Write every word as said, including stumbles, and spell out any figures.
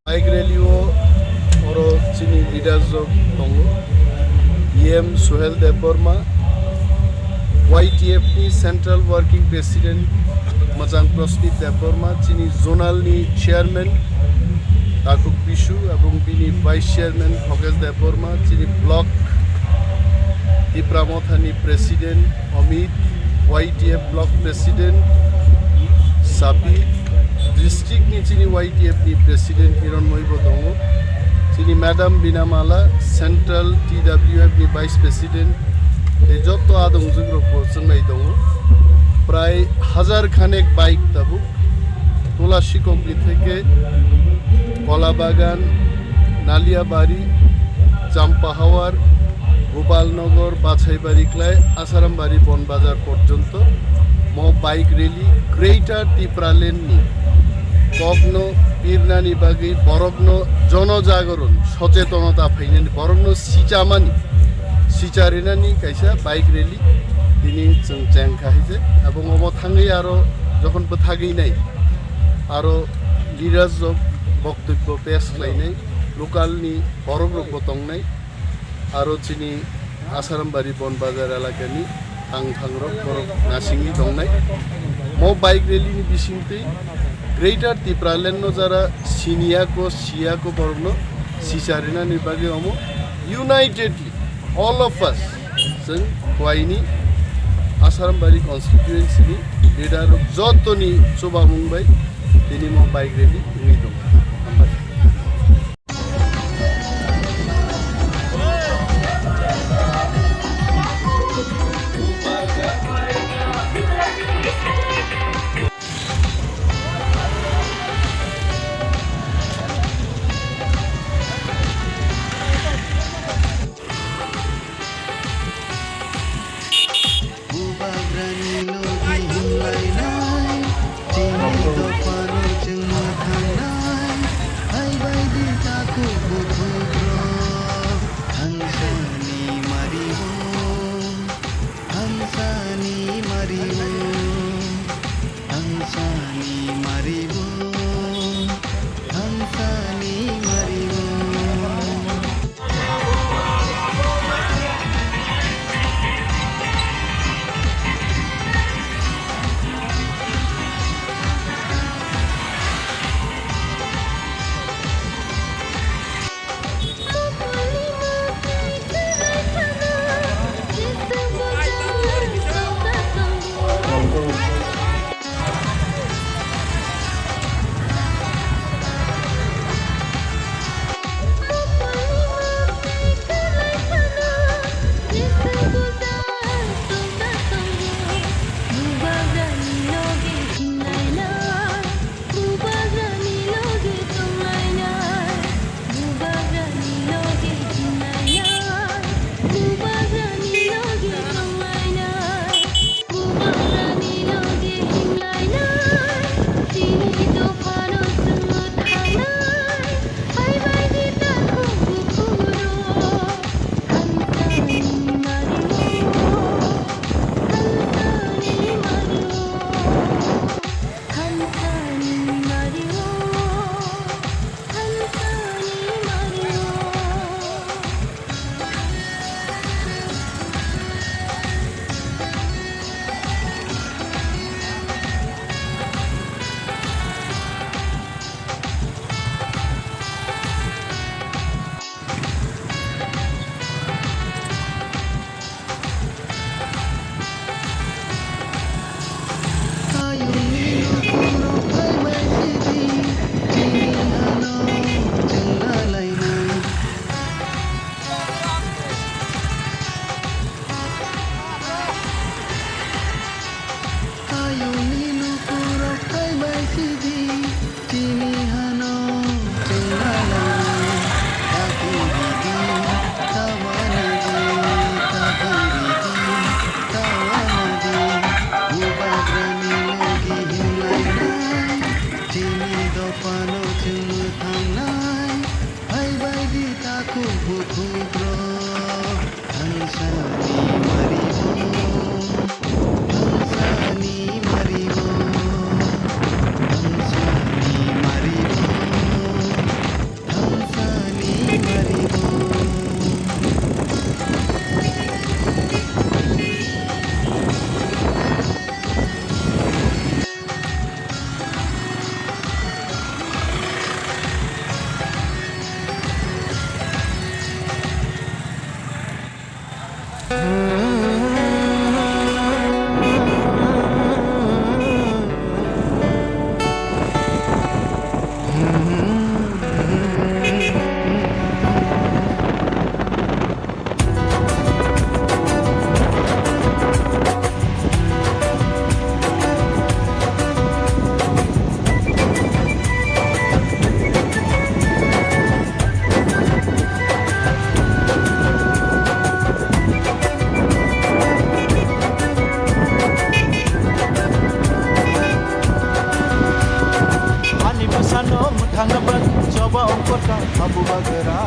Bike rally o oro chini leaders rok tongo, E M Suhel Debbarma, Y T F ni Central Working President Majang Prosmit Debbarma, chini zonal ni chairman Takhuk Bisu, ebong bini vice chairman Bhogesh Debbarma, chini block Tipra Motha ni president Amit, Y T F block president Sabi, district ni chini Y T F ni president Hironmoi bo tongo, chini madam Binamala, central T W F ni vice president, tei joto adongjwk rok bo chwnglai tongo. Prai hajar khanek bike tabuk Tulasi Kokli theke Kolabagan, Naliabari, Champahawar, Gopalnagar, Bachaibari klai Asarambari Bon Bazar porjonto mo bike rally Greater Tipraland ni kokno birnani bagwi borokno jonojagoron sochetonota phainani borokno sichamani sicharinani kaisa bike rally tini chwng chengkha hai je, ebong omo thangwi aro jokhon bwthagwi nai aro leaders rok boktobbo pes khlainai, local ni borok rok bo tongnai, aro chini Asarambari Bon Bazar elakani thang thang rok borok nasingwi tongnai. Mo bike rally ni bisingtwi Greater Tipraland no jara siniya ko siya ko borok no sicharinani bagwi omo unitedly all of us, chwng Khwaini Asarambari constituency ni leader rok jotoni chubamung bai tini mo bike rally wngwi tongo. Hambai. Bubagrani logi himlainai, chini dophano chwngma thangnai, hai bai di takhuk buthukrok, thangsani mario, thangsani mario, thangsani mario, thangsani mario. Ano mwthangna ban choba ongkota habu bagra.